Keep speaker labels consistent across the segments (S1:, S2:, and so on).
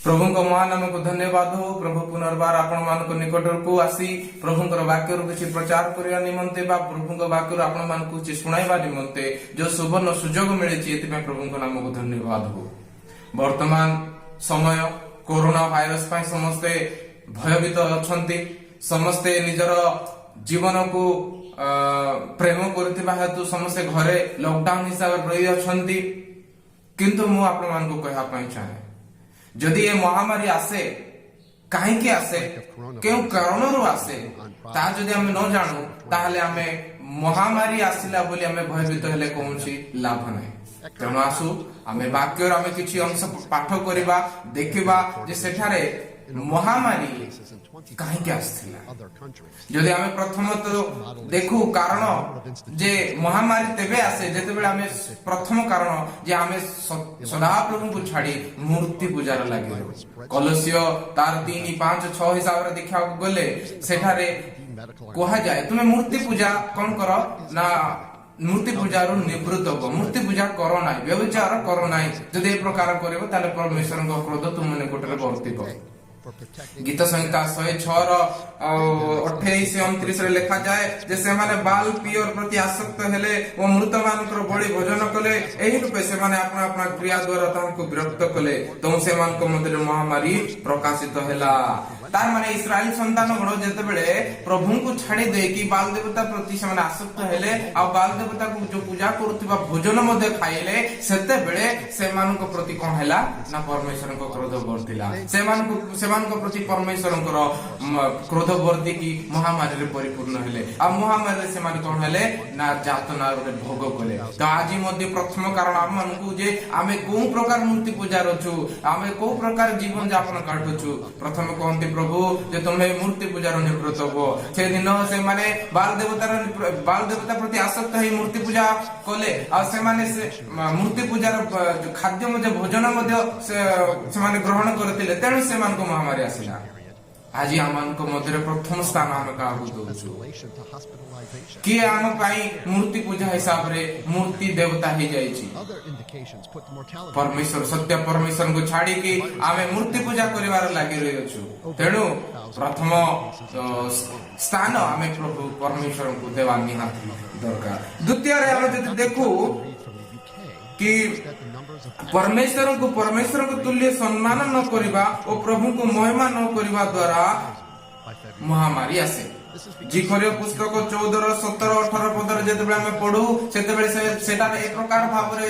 S1: ପ୍ରଭୁଙ୍କ ମହାନାମକୁ ଧନ୍ୟବାଦ ହଉ। ପ୍ରଭୁ ପୁନର୍ବାର ଆପଣମାନଙ୍କ ନିକଟକୁ ଆସି ପ୍ରଭୁଙ୍କର ବାକ୍ୟରୁ କିଛି ପ୍ରଚାର କରିବା ନିମନ୍ତେ ବା ପ୍ରଭୁଙ୍କ ବାକ୍ୟରୁ ଆପଣମାନଙ୍କୁ କିଛି ଶୁଣାଇବା ନିମନ୍ତେ ଯୋଉ ସୁବର୍ଣ୍ଣ ସୁଯୋଗ ମିଳିଛି, ଏଥିପାଇଁ ପ୍ରଭୁଙ୍କ ନାମକୁ ଧନ୍ୟବାଦ ହଉ। ବର୍ତ୍ତମାନ ସମୟ କରୋନା ଭାଇରସ ପାଇଁ ସମସ୍ତେ ଭୟଭୀତ ଅଛନ୍ତି। ସମସ୍ତେ ନିଜର ଜୀବନକୁ ପ୍ରେମ କରୁଥିବା ହେତୁ ସମସ୍ତେ ଘରେ ଲକଡାଉନ ହିସାବରେ ରହିଅଛନ୍ତି। କିନ୍ତୁ ମୁଁ ଆପଣମାନଙ୍କୁ କହିବା ପାଇଁ ଚାହେଁ, ଯଦି ଏ ମହାମାରୀ ଆସେ, କାହିଁକି ଆସେ, କେଉଁ କାରଣରୁ ଆସେ, ତାହା ଯଦି ଆମେ ନ ଜାଣୁ, ତାହେଲେ ଆମେ ମହାମାରୀ ଆସିଲା ବୋଲି ଆମେ ଭୟଭୀତ ହେଲେ କୌଣସି ଲାଭ ନାହିଁ। ତେଣୁ ଆସୁ ଆମେ ବାକ୍ୟର ଆମେ କିଛି ଅଂଶ ପାଠ କରିବା, ଦେଖିବା ଯେ ସେଠାରେ ମହାମାରୀ କାହିଁକି ଆସିଥିଲା।
S2: Other countries.
S1: ଯଦି ଆମେ ପ୍ରଥମତଃ ଦେଖୁ କାରଣ ଯେ ମହାମାରୀ ତେବେ ଆସେ ଯେତେବେଳେ ଆମେ, ପ୍ରଥମ କାରଣ ଯେ ଆମେ ସଦାପ୍ରଭୁଙ୍କୁ ଛାଡି ମୂର୍ତ୍ତି ପୂଜାର ଲାଗି ରହୁ। କଲସୀୟ ତାର 3, 5, 6 ହିସାବରେ ଦେଖିବାକୁ ଗଲେ ସେଠାରେ କୁହାଯାଏ, ତୁମେ ମୂର୍ତ୍ତି ପୂଜା କଣ କର ନା ମୂର୍ତ୍ତି ପୂଜାରୁ ନିବୃତ୍ତ ହୁଅ, ମୂର୍ତ୍ତି ପୂଜା କର ନାହିଁ, ବ୍ୟଭିଚାର କର ନାହିଁ। ଯଦି ଏ ପ୍ରକାର କରିବ, ତାହେଲେ ପରମେଶ୍ୱରଙ୍କ କ୍ରୋଧ ତୁମ ନିକଟରେ ବର୍ତ୍ତିବ।
S2: For protecting
S1: ଗୀତ ସଂହିତା 106ର ଆଉ 28, 29ରେ ଲେଖାଯାଏ ଯେ ସେମାନେ ବାଲ ପିଓର ପ୍ରତି ଆସକ୍ତ ହେଲେ ଓ ମୃତମାନଙ୍କର ବଳି ଭୋଜନ କଲେ। ଏହି ରୂପେ ସେମାନେ ଆପଣା ଆପଣା କ୍ରିୟା ଦ୍ୱାରା ତାହାଙ୍କୁ ବିରକ୍ତ କଲେ। ତେଣୁ ସେମାନଙ୍କ ମଧ୍ୟରେ ମହାମାରୀ ପ୍ରକାଶିତ ହେଲା। ତାର ମାନେ ଇସ୍ରାଏଲ ସନ୍ତାନ ଗଣ ଯେତେବେଳେ ପ୍ରଭୁଙ୍କୁ ଛାଡି ଦେଇକି ବାଲ ଦେବତା ପ୍ରତି ସେମାନେ ଆସକ୍ତ ହେଲେ ଆଉ ବାଲ ଦେବତାକୁ ଯୋଉ ପୂଜା କରୁଥିବା ଭୋଜନ ମଧ୍ୟ ଖାଇଲେ, ସେତେବେଳେ ସେମାନଙ୍କ ପ୍ରତି କଣ ହେଲା ନା ପରମେଶ୍ୱରଙ୍କ କ୍ରୋଧ ବର୍ତ୍ତିଲା। ସେମାନଙ୍କ ପ୍ରତି ପରମେଶ୍ୱରଙ୍କର କ୍ରୋଧ ବର୍ତ୍ତିକି ମହାମାରୀରେ ପରିପୂର୍ଣ୍ଣ ହେଲେ। ଆଉ ମହାମାରୀରେ ସେମାନେ କଣ ହେଲେ ନା ଯାତନା ଗୋଟେ ଭୋଗ କଲେ। ତ ଆଜି ମଧ୍ୟ ପ୍ରଥମ କାରଣ ଆମମାନଙ୍କୁ ଯେ ଆମେ କୋଉ ପ୍ରକାର ମୂର୍ତ୍ତି ପୂଜାରେ ଅଛୁ, ଆମେ କୋଉ ପ୍ରକାର ଜୀବନ ଯାପନ କାଟୁଛୁ। ପ୍ରଥମେ କହନ୍ତି ପ୍ରଭୁ ଯେ ତୁମେ ମୂର୍ତ୍ତି ପୂଜାର ନିବୃତ୍ତ ହୁଅ। ସେଦିନ ସେମାନେ ବାଲ ଦେବତା ପ୍ରତି ଆସକ୍ତ ହେଇ ମୂର୍ତ୍ତି ପୂଜା କଲେ ଆଉ ସେମାନେ ସେ ମୂର୍ତ୍ତି ପୂଜାର ଯୋଉ ଖାଦ୍ୟ ମଧ୍ୟ, ଭୋଜନ ମଧ୍ୟ ସେମାନେ ଗ୍ରହଣ କରିଥିଲେ। ତେଣୁ ସେମାନଙ୍କୁ ମହାମାରୀ ଆସିଲା। ଆଜି ଆମମାନଙ୍କ ମଧ୍ୟରେ ପ୍ରଥମ ସ୍ଥାନ ଆମେ କାହାକୁ ଦଉଛୁ?
S2: Escalation to hospitalization.
S1: କିଏ ଆମ ପାଇଁ ମୂର୍ତ୍ତି ପୂଜା ହିସାବରେ ମୂର୍ତ୍ତି ଦେବତା ହେଇଯାଇଛି?
S2: Other indications put the mortality
S1: ପରମେଶ୍ୱର, ସତ୍ୟ ପରମେଶ୍ୱରଙ୍କୁ ଛାଡିକି ଆମେ ମୂର୍ତ୍ତି ପୂଜା କରିବାର ଲାଗି ରହିଅଛୁ। ତେଣୁ ପ୍ରଥମ ସ୍ଥାନ ଆମେ ପ୍ରଭୁ ପରମେଶ୍ୱରଙ୍କୁ ଦେବା ନିହାତି ଦରକାର। ଦ୍ୱିତୀୟରେ ଆମେ ଯଦି ଦେଖୁ
S2: read from the UK
S1: କି
S2: that the numbers of
S1: ପରମେଶ୍ୱରଙ୍କୁ ତୁଲ୍ୟ ସମ୍ମାନ ନ କରିବା ଓ ପ୍ରଭୁଙ୍କୁ ମହିମା ନ କରିବା ଦ୍ୱାରା
S2: by February.
S1: ମହାମାରୀ ଆସେ। ଜିଖରିୟ ପୁସ୍ତକ 14ର 17, 18 ପଦରେ ଯେତେବେଳେ ଆମେ ପଢୁ, ସେତେବେଳେ ସେଠାରେ ଏ ପ୍ରକାର ଭାବରେ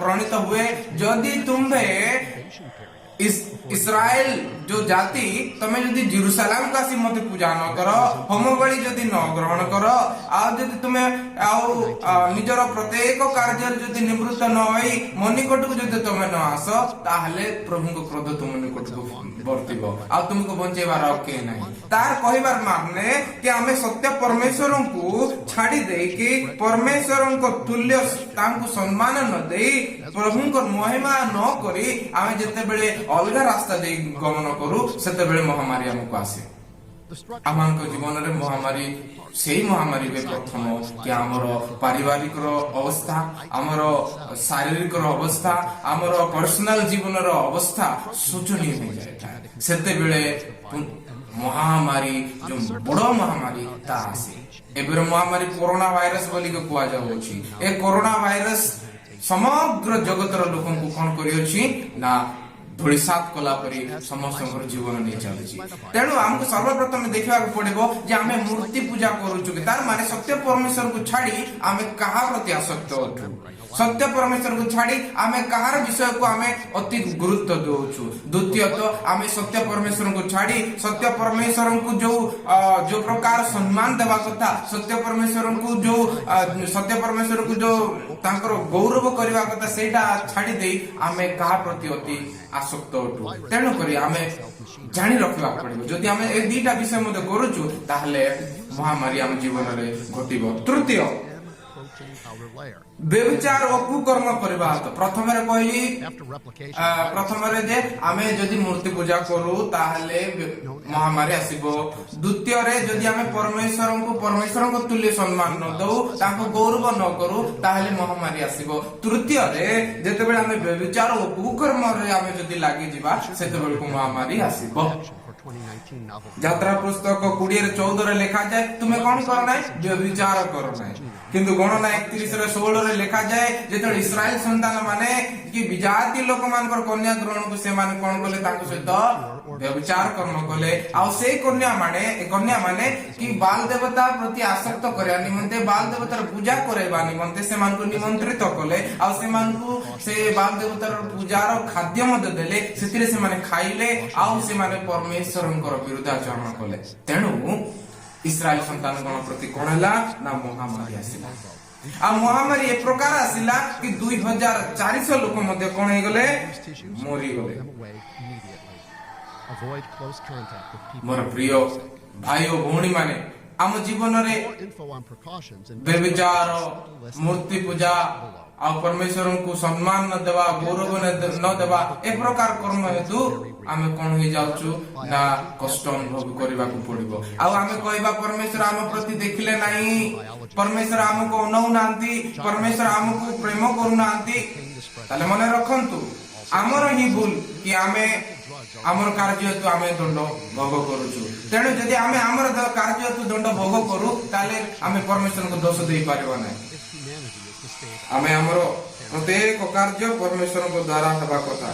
S1: ପ୍ରଣୀତ ହୁଏ, ଯଦି ତୁମ୍ଭେ
S2: Incubation period.
S1: Israel ଯୋଉ ଜାତି, ତମେ ଯଦି ଜେରୁସାଲାମକୁ ଆସି ମତେ ପୂଜା ନ କର, ହୋମ ବଳି ଯଦି ନ ଗ୍ରହଣ କର, ଆଉ ଯଦି ତୁମେ ଆଉ ନିଜର ପ୍ରତ୍ୟେକ କାର୍ଯ୍ୟରେ ଯଦି ନିବୃତ୍ତ ନ ହୋଇ ମୋ ନିକଟକୁ ଯଦି ତମେ ନ ଆସ, ତାହେଲେ ପ୍ରଭୁଙ୍କ କ୍ରୋଧ ତୁମ ନିକଟକୁ ବର୍ତ୍ତିବ ଆଉ ତୁମକୁ ବଞ୍ଚେଇବାର ଆଉ କେହି ନାହିଁ। ତାର କହିବାର ମାନେ କି ଆମେ ସତ୍ୟ ପରମେଶ୍ୱରଙ୍କୁ ଛାଡି ଦେଇକି, ପରମେଶ୍ୱରଙ୍କ ତୁଲ୍ୟ ତାଙ୍କୁ ସମ୍ମାନ ନ ଦେଇ, ପ୍ରଭୁଙ୍କ ମହିମା ନ କରି ଆମେ ଯେତେବେଳେ ଅଲଗା ରାସ୍ତା ଦେଇ ଗମନ କରୁ, ସେତେବେଳେ ମହାମାରୀ ଆମକୁ ଆସେ।
S2: The structure
S1: ଆମମାନଙ୍କ ଜୀବନରେ ମହାମାରୀ, ସେଇ ମହାମାରୀ ଏବେ ପ୍ରଥମ କି ଆମର ପାରିବାରିକର ଅବସ୍ଥା, ଆମର ଶାରୀରିକର ଅବସ୍ଥା, ଆମର ପର୍ସନାଲ ଜୀବନର ଅବସ୍ଥା ଶୋଚନୀୟ ହେଇଯାଇଥାଏ। ସେତେବେଳେ ମହାମାରୀ, ଯୋଉ ବଡ ମହାମାରୀ ତା ଆସେ। ଏବେର ମହାମାରୀ କରୋନା ଭାଇରସ ବୋଲିକି କୁହାଯାଉଅଛି। ଏ କରୋନା ଭାଇରସ ସମଗ୍ର ଜଗତର ଲୋକଙ୍କୁ କଣ କରିଅଛି ନା ଧୂଳିସାତ କଲା ପରି ସମସ୍ତଙ୍କର ଜୀବନ ନେଇ ଚାଲିଛି। ତେଣୁ ଆମକୁ ସର୍ବପ୍ରଥମେ ଦେଖିବାକୁ ପଡିବ ଯେ ଆମେ ମୂର୍ତ୍ତି ପୂଜା କରୁଛୁ କି। ତାର ମାନେ ସତ୍ୟ ପରମେଶ୍ୱରକୁ ଛାଡି ଆମେ କାହା ପ୍ରତି ଆସକ୍ତ ଅଟୁ? ସତ୍ୟ ପରମେଶ୍ୱରକୁ ଛାଡି ଆମେ କାହାର ବିଷୟକୁ ଆମେ ଅତି ଗୁରୁତ୍ୱ ଦଉଛୁ? ଦ୍ୱିତୀୟତଃ, ଆମେ ସତ୍ୟ ପରମେଶ୍ୱରଙ୍କୁ ଛାଡି ସତ୍ୟ ପରମେଶ୍ୱରଙ୍କୁ ଯୋଉ ପ୍ରକାର ସମ୍ମାନ ଦେବା କଥା, ସତ୍ୟ ପରମେଶ୍ୱରଙ୍କୁ ଯୋଉ ତାଙ୍କର ଗୌରବ କରିବା କଥା, ସେଇଟା ଛାଡି ଦେଇ ଆମେ କାହା ପ୍ରତି ଅତି ଆସକ୍ତ ଅଟୁ? ତେଣୁ କରି ଆମେ ଜାଣି ରଖିବାକୁ ପଡିବ, ଯଦି ଆମେ ଏ ଦିଟା ବିଷୟ ମଧ୍ୟ କରୁଛୁ, ତାହେଲେ ମହାମାରୀ ଆମ ଜୀବନରେ ଘଟିବ। ତୃତୀୟ
S2: M protein powder layer.
S1: ବ୍ୟଭିଚାର ଓ କୁକର୍ମ କରିବା ତ ପ୍ରଥମରେ କହିଲି,
S2: After replication,
S1: ପ୍ରଥମରେ ଯେ ଆମେ ଯଦି ମୂର୍ତ୍ତି ପୂଜା କରୁ, ତାହେଲେ ମହାମାରୀ ଆସିବ। ଦ୍ୱିତୀୟରେ, ଯଦି ଆମେ ପରମେଶ୍ୱରଙ୍କୁ ପରମେଶ୍ୱରଙ୍କ ତୁଲ୍ୟ ସମ୍ମାନ ନ ଦଉ, ତାଙ୍କୁ ଗୌରବ ନ କରୁ, ତାହେଲେ ମହାମାରୀ ଆସିବ। ତୃତୀୟରେ, ଯେତେବେଳେ ଆମେ ବ୍ୟଭିଚାର ଓ କୁକର୍ମରେ ଆମେ ଯଦି ଲାଗିଯିବା, ସେତେବେଳକୁ ମହାମାରୀ ଆସିବ।
S2: action for 2019 novel
S1: ଯାତ୍ରା ପୁସ୍ତକ 20:14ରେ ଲେଖାଯାଏ, ତୁମେ କଣ କର ନାହିଁ? ବ୍ୟଭିଚାର କର ନାହିଁ। କିନ୍ତୁ ଗଣନା 31:16ରେ ଲେଖାଯାଏ, ଯେତେବେଳେ ଇସ୍ରାଏଲ ସନ୍ତାନ ମାନେ କି ବିଜାତି ଲୋକମାନଙ୍କର କନ୍ୟା ଗ୍ରହଣକୁ ସେମାନେ କଣ କଲେ? ତାଙ୍କ ସହିତ ବ୍ୟଭିଚାର କର୍ମ କଲେ। ଆଉ ସେଇ କନ୍ୟା ମାନେ କି ବାଲ ଦେବତା ପ୍ରତି ଆସକ୍ତ କରିବା ନିମନ୍ତେ, ବାଲ ଦେବତାର ପୂଜା କରାଇବା ନିମନ୍ତେ ସେମାନଙ୍କୁ ନିମନ୍ତ୍ରିତ କଲେ। ଆଉ ସେମାନଙ୍କୁ ସେ ବାଲ ଦେବତାର ପୂଜାର ଖାଦ୍ୟ ମଧ୍ୟ ଦେଲେ। ସେଥିରେ ସେମାନେ ଖାଇଲେ ଆଉ ସେମାନେ ପରମେଶ୍ୱରଙ୍କର ବିରୁଦ୍ଧାଚରଣ କଲେ। ତେଣୁ ଇସ୍ରାଏଲ ସନ୍ତାନଗଣ ପ୍ରତି କଣ ହେଲା ନା ମହାମାରୀ ଆସିଲା। ଆଉ ମହାମାରୀ ଏ ପ୍ରକାର ଆସିଲା କି 2400 ଲୋକ ମଧ୍ୟ କଣ ହେଇଗଲେ?
S2: These tissues,
S1: ମରିଗଲେ।
S2: throw them away immediately. Avoid close contact with people
S1: ମୋର
S2: who
S1: ପ୍ରିୟ
S2: are sick.
S1: ଭାଇ ଓ ଭଉଣୀ ମାନେ, ଆମ ଜୀବନରେ
S2: More info on precautions and
S1: ବ୍ୟଭିଚାର,
S2: list
S1: ମୂର୍ତ୍ତି ପୂଜା
S2: below.
S1: ଆଉ ପରମେଶ୍ୱରଙ୍କୁ ସମ୍ମାନ ନ ଦେବା, ଗୌରବ ନ ଦେବା, ଏ ପ୍ରକାର କର୍ମ ହେତୁ ଆମେ କଣ ହେଇଯାଉଛୁ ନା କଷ୍ଟ ଅନୁଭବ କରିବାକୁ ପଡିବ। ଆଉ ଆମେ କହିବା, ପରମେଶ୍ୱର ଆମ ପ୍ରତି ଦେଖିଲେ ନାହିଁ, ପରମେଶ୍ୱର ଆମକୁ ଅନଉନାହାନ୍ତି, ପରମେଶ୍ୱର ଆମକୁ ପ୍ରେମ କରୁନାହାନ୍ତି। ତାହେଲେ ମନେ ରଖନ୍ତୁ, ଆମର ହିଁ ଭୁଲ କି ଆମେ ଆମର କାର୍ଯ୍ୟ ହେତୁ ଆମେ ଦଣ୍ଡ ଭୋଗ କରୁଛୁ। ତେଣୁ ଯଦି ଆମେ ଆମର କାର୍ଯ୍ୟ ହେତୁ ଦଣ୍ଡ ଭୋଗ କରୁ, ତାହେଲେ ଆମେ ପରମେଶ୍ୱରଙ୍କୁ ଦୋଷ ଦେଇପାରିବା ନାହିଁ।
S2: If humanity is to stave
S1: ଆମେ ଆମର ପ୍ରତ୍ୟେକ କାର୍ଯ୍ୟ ପରମେଶ୍ୱରଙ୍କ ଦ୍ଵାରା ହେବା କଥା।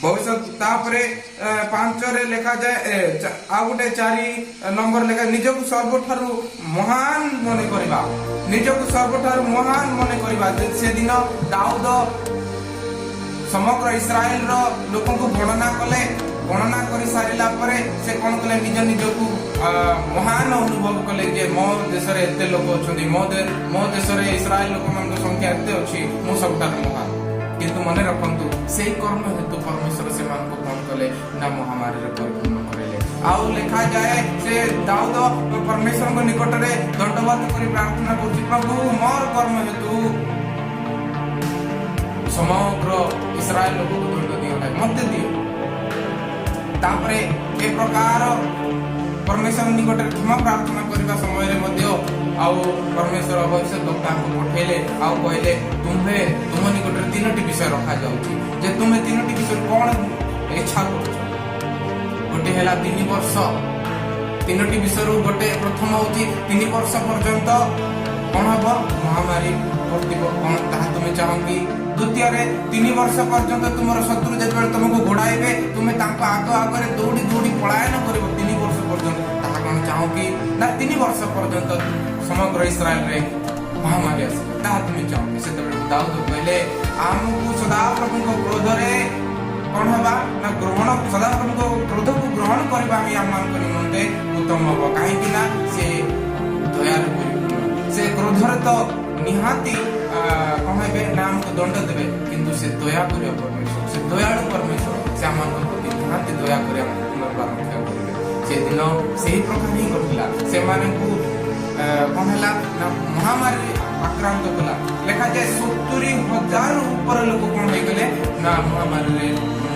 S1: ଭବିଷ୍ୟତ ତାପରେ 5ରେ ଲେଖାଯାଏ, ଆଉ ଗୋଟେ 4 ନମ୍ବର ଲେଖା, ନିଜକୁ ସର୍ବଠାରୁ ମହାନ ମନେ କରିବା। ନିଜକୁ ସର୍ବଠାରୁ ମହାନ ମନେ କରିବା। ସେଦିନ ଦାଉଦ ସମଗ୍ର ଇସ୍ରାଏଲର ଲୋକଙ୍କୁ ଗଣନା କଲେ। ଗଣନା କରି ସାରିଲା ପରେ ସେ କଣ କଲେ? ନିଜ ନିଜକୁ ମହାନ ଅନୁଭବ କଲେ ଯେ ମୋ ଦେଶରେ ଏତେ ଲୋକ ଅଛନ୍ତି, ମୋ ଦେଶରେ ଇସ୍ରାଏଲ ଲୋକମାନଙ୍କ ସଂଖ୍ୟା ଏତେ ଅଛି, ମୁଁ ସବୁଠାରୁ ମହାନ। କିନ୍ତୁ ମନେ ରଖନ୍ତୁ, ସେଇ କର୍ମ ହେତୁ ପରମେଶ୍ୱର ସେମାନଙ୍କୁ କଣ କଲେ ନା ମହାମାରୀରେ ପରିପୂର୍ଣ୍ଣ କରିଲେ। ଆଉ ଲେଖାଯାଏ, ସେ ଦାଉଦ ପରମେଶ୍ୱରଙ୍କ ନିକଟରେ ଦଣ୍ଡବତ କରି ପ୍ରାର୍ଥନା କରୁଛି, ପ୍ରଭୁ, ମୋର କର୍ମ ହେତୁ ସମଗ୍ର ଇସ୍ରାଏଲ ଲୋକକୁ ଦଣ୍ଡ ଦିଅ ନାହିଁ, ମତେ ଦିଅ। ତାପରେ ଏ ପ୍ରକାର ପରମେଶ୍ୱର ନିକଟରେ କ୍ଷମା ପ୍ରାର୍ଥନା କରିବା ସମୟରେ ମଧ୍ୟ ଆଉ ପରମେଶ୍ୱର ଭବିଷ୍ୟତ ବକ୍ତାଙ୍କୁ ପଠେଇଲେ ଆଉ କହିଲେ, ତୁମ ନିକଟରେ ତିନୋଟି ବିଷୟ ରଖାଯାଉଛି ଯେ ତୁମେ ତିନୋଟି ବିଷୟ କଣ ଇଚ୍ଛା କରୁଛ? ଗୋଟେ ହେଲା 3 ବର୍ଷ। ତିନୋଟି ବିଷୟରୁ ଗୋଟେ ପ୍ରଥମ ହଉଛି, 3 ବର୍ଷ ପର୍ଯ୍ୟନ୍ତ କଣ ହବ? ମହାମାରୀ ବର୍ତ୍ତିବ। କଣ ତାହା ତୁମେ ଚାହଁ କି? ଦ୍ୱିତୀୟରେ, 3 ବର୍ଷ ପର୍ଯ୍ୟନ୍ତ ତୁମର ଶତ୍ରୁ ଯେତେବେଳେ ତୁମକୁ ଗୋଡାଇବେ, ତୁମେ ତାଙ୍କ ଆଗ ଆଗରେ ଦୌଡ଼ି ଦୌଡ଼ି ପଳାୟନ କରିବ 3 ବର୍ଷ ପର୍ଯ୍ୟନ୍ତ, ତାହା କଣ ଚାହଁ କି? ନା 3 ବର୍ଷ ପର୍ଯ୍ୟନ୍ତ ସମଗ୍ର ଇସ୍ରାଏଲରେ ମହାମାରୀ ଆସିବ, ତାହା ତୁମେ ଚାହଁ କି? ସେତେବେଳେ ଦାଉଦ କହିଲେ, ଆମକୁ ସଦାପ୍ରଭୁଙ୍କ କ୍ରୋଧରେ କଣ ହେବା ନା ଗ୍ରହଣ, ସଦାପ୍ରଭୁଙ୍କ କ୍ରୋଧକୁ ଗ୍ରହଣ କରିବା ହିଁ ଆମମାନଙ୍କ ନିମନ୍ତେ ଉତ୍ତମ ହବ। କାହିଁକି ନା ସେ ଦୟାରେ ପରିପୂର୍ଣ୍ଣ। ସେ କ୍ରୋଧରେ ତ ନିହାତି କଣ ହେବେ ନା ଆମକୁ ଦଣ୍ଡ ଦେବେ, କିନ୍ତୁ ସେ ଦୟା କରିବା ପରମେଶ୍ୱର, ସେ ଦୟାଳୁ ପରମେଶ୍ୱର। ସେ ଆମମାନଙ୍କ ପ୍ରତି ନିହାତି ଦୟା କରି ଆମକୁ ପୁନର୍ବାର ରକ୍ଷା କରିବେ। ସେଦିନ ସେହି ପ୍ରକାର ହିଁ ଘଟିଲା। ସେମାନଙ୍କୁ କଣ ହେଲା ନା ମହାମାରୀ ଆକ୍ରାନ୍ତ କଲା। ଲେଖାଯାଏ, 70,000 ଉପରେ ଲୋକ କଣ ହେଇଗଲେ ନା ମହାମାରୀରେ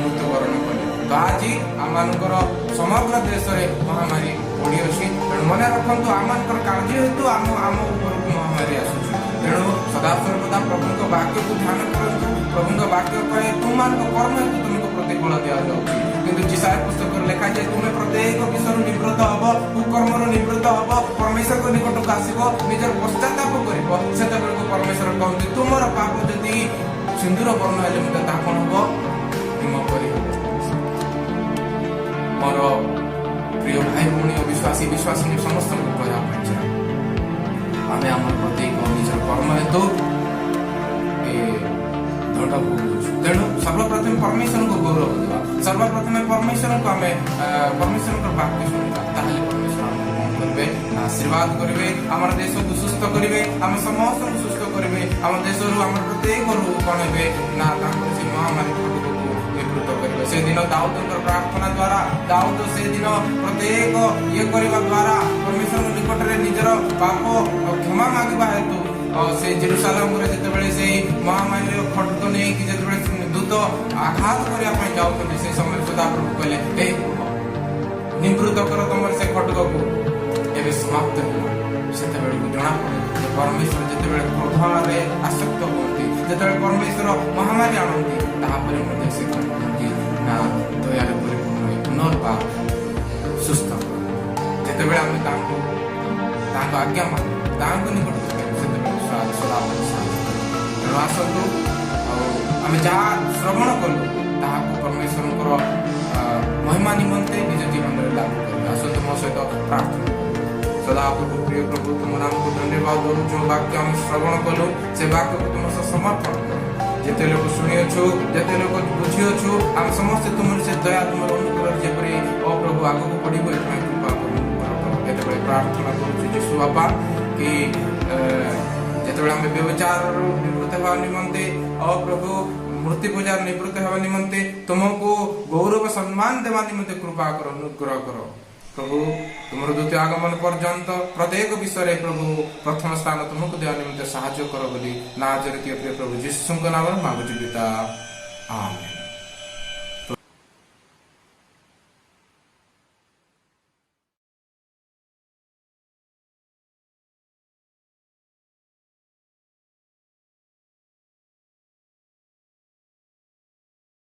S1: ମୃତ୍ୟୁବରଣ କଲେ। ତ ଆଜି ଆମମାନଙ୍କର ସମଗ୍ର ଦେଶରେ ମହାମାରୀ ପଡ଼ିଅଛି। ତେଣୁ ମନେ ରଖନ୍ତୁ, ଆମମାନଙ୍କର କାର୍ଯ୍ୟ ହେତୁ ଆମ ଉପରକୁ ମହାମାରୀ ଆସୁଛି। ତେଣୁ ସଦାସର୍ବଦା ପ୍ରଭୁଙ୍କ ବାକ୍ୟକୁ ଧ୍ୟାନ କରନ୍ତୁ। ପ୍ରଭୁଙ୍କ ବାକ୍ୟ କହେ, ତୁମମାନଙ୍କ କର୍ମ ହେତୁ ତୁମକୁ ପ୍ରତିଫଳ ଦିଆଯାଉଛି। କିନ୍ତୁ ଯିଶାଇୟ ପୁସ୍ତକରେ ଲେଖାଯାଏ, ତୁମେ ପ୍ରତ୍ୟେକ ବିଷୟରୁ ନିବୃତ୍ତ ହବ, କୁକର୍ମରୁ ନିବୃତ୍ତ ହବ, ପରମେଶ୍ୱରଙ୍କ ନିକଟକୁ ଆସିବ, ନିଜର ପଶ୍ଚାତାପ କରିବ, ସେତେବେଳକୁ ପରମେଶ୍ୱର କହନ୍ତି, ତୁମର ପାପ ଯଦି ସିନ୍ଦୁର ବର୍ଣ୍ଣ ହେଲେ ମଧ୍ୟ ତାହା କଣ ହବ? ହିମ ପରି ହବ। ମୋର ପ୍ରିୟ ଭାଇ ଭଉଣୀ ଓ ବିଶ୍ୱାସୀ ବିଶ୍ୱାସିନୀ ସମସ୍ତଙ୍କୁ କହିବା ପାଇଁ ଚାହେଁ, ଆମେ ଆମର ପ୍ରତ୍ୟେକ ନିଜର କର୍ମ ହେତୁ ଏ ଦଣ୍ଡ ଭୋଗୁଛୁ। ତେଣୁ ସର୍ବପ୍ରଥମେ ପରମେଶ୍ୱରଙ୍କୁ ଗୌରବ ଦେବା, ସର୍ବପ୍ରଥମେ ପରମେଶ୍ୱରଙ୍କୁ ଆମେ ପରମେଶ୍ୱରଙ୍କର ବାକ୍ୟ ଶୁଣିବା, ତାହେଲେ ପରମେଶ୍ୱର ଆମକୁ କଣ କରିବେ ନା ଆଶୀର୍ବାଦ କରିବେ, ଆମର ଦେଶକୁ ସୁସ୍ଥ କରିବେ, ଆମ ସମସ୍ତଙ୍କୁ ସୁସ୍ଥ କରିବେ। ଆମ ଦେଶରୁ ଆମର ପ୍ରତ୍ୟେକ ରୋଗ କଣ ହେବେ ନା ତାଙ୍କର ସେ ମହାମାରୀ ଖଡଗକୁ ନିବୃତ୍ତ କରିବେ। ସେଦିନ ଦାଉଦଙ୍କର ପ୍ରାର୍ଥନା ଦ୍ୱାରା, ଦାଉଦ ସେଦିନ ପ୍ରତ୍ୟେକ ଇଏ କରିବା ଦ୍ୱାରା, ପରମେଶ୍ୱରଙ୍କ ନିକଟରେ ନିଜର ପାପ କ୍ଷମା ମାଗିବା ହେତୁ ସେ ଜେରୁସାଲାମରେ ଯେତେବେଳେ ସେଇ ମହାମାରୀର ଖଡ୍ଗ ନେଇକି ଯେତେବେଳେ ଦୂତ ଆଘାତ କରିବା ପାଇଁ ଯାଉଛନ୍ତି, ସେ ସମୟରେ ସଦାପ୍ରଭୁ କହିଲେ, "ଏ ନିବୃତ୍ତ କର ତମର ସେ ଖଡ୍ଗକୁ, ଏବେ ସମାପ୍ତ ହେଲା।" ସେତେବେଳକୁ ଜଣାପଡ଼େ ଯେ ପରମେଶ୍ୱର ଯେତେବେଳେ କ୍ରୋଧରେ ଆସକ୍ତ ହୁଅନ୍ତି, ଯେତେବେଳେ ପରମେଶ୍ୱର ମହାମାରୀ ଆଣନ୍ତି, ତାହାପରେ ମଧ୍ୟ ସେ କଣ କରନ୍ତି ନା ଦୟାରେ ପରିପୂର୍ଣ୍ଣ ହୋଇ ପୁନର୍ବାର ସୁସ୍ଥ କରନ୍ତି। ଯେତେବେଳେ ଆମେ ତାଙ୍କୁ, ତାଙ୍କ ଆଜ୍ଞା ମାନୁ, ତାଙ୍କ ନିକଟକୁ ପାଇବୁ, ସେତେବେଳେ ସଦାପ୍ରଭୁ ସାହାଯ୍ୟ କରିବେ। ତେଣୁ ଆସନ୍ତୁ ଆଉ ଆମେ ଯାହା ଶ୍ରବଣ କଲୁ, ତାହାକୁ ପରମେଶ୍ୱରଙ୍କର ମହିମା ନିମନ୍ତେ ନିଜ ଜୀବନରେ ଲାଗୁ କରିବା। ଆସନ୍ତୁ, ମୋ ସହିତ ପ୍ରାର୍ଥନା କରିବା। ସଦାପ୍ରଭୁ, ପ୍ରିୟ ପ୍ରଭୁ, ତୁମ ନାମକୁ ଧନ୍ୟବାଦ ଦଉଛୁ। ବାକ୍ୟ ଆମେ ଶ୍ରବଣ କଲୁ, ସେ ବାକ୍ୟକୁ ତୁମ ସହ ସମର୍ପଣ କରୁ। ଯେତେ ଲୋକ ଶୁଣିଅଛୁ, ଯେତେ ଲୋକ ବୁଝିଅଛୁ, ଆମେ ସମସ୍ତେ ତୁମର ସେ ଦୟା, ତୁମର ଅନୁଗ୍ରହ ଯେପରି ଓ ପ୍ରଭୁ ଆଗକୁ ବଢିବ, ଏଥିପାଇଁ କୃପା କରୁ କର। ଯେତେବେଳେ ପ୍ରାର୍ଥନା କରୁଛୁ ଯୀଶୁ ବାପା କି ଯେତେବେଳେ ଆମେ ବ୍ୟଭିଚାରରୁ ନିବୃତ୍ତ ହେବା ନିମନ୍ତେ, ଓ ପ୍ରଭୁ, ମୂର୍ତ୍ତି ପୂଜାର ନିବୃତ୍ତ ହେବା ନିମନ୍ତେ, ତୁମକୁ ଗୌରବ ସମ୍ମାନ ଦେବା ନିମନ୍ତେ କୃପା କର, ଅନୁଗ୍ରହ କର। ପ୍ରଭୁ, ତୁମର ଦ୍ୱିତୀୟ ଆଗମନ ପର୍ଯ୍ୟନ୍ତ ପ୍ରତ୍ୟେକ ବିଷୟରେ ପ୍ରଭୁ ପ୍ରଥମ ସ୍ଥାନ ତୁମକୁ ଦେବା ନିମନ୍ତେ ସାହାଯ୍ୟ କର ବୋଲି ନାଜରତୀୟ ପ୍ରିୟ ପ୍ରଭୁ ଯୀଶୁଙ୍କ ନାମରେ ମାଗୁଛି ପିତା, ଆମେନ୍।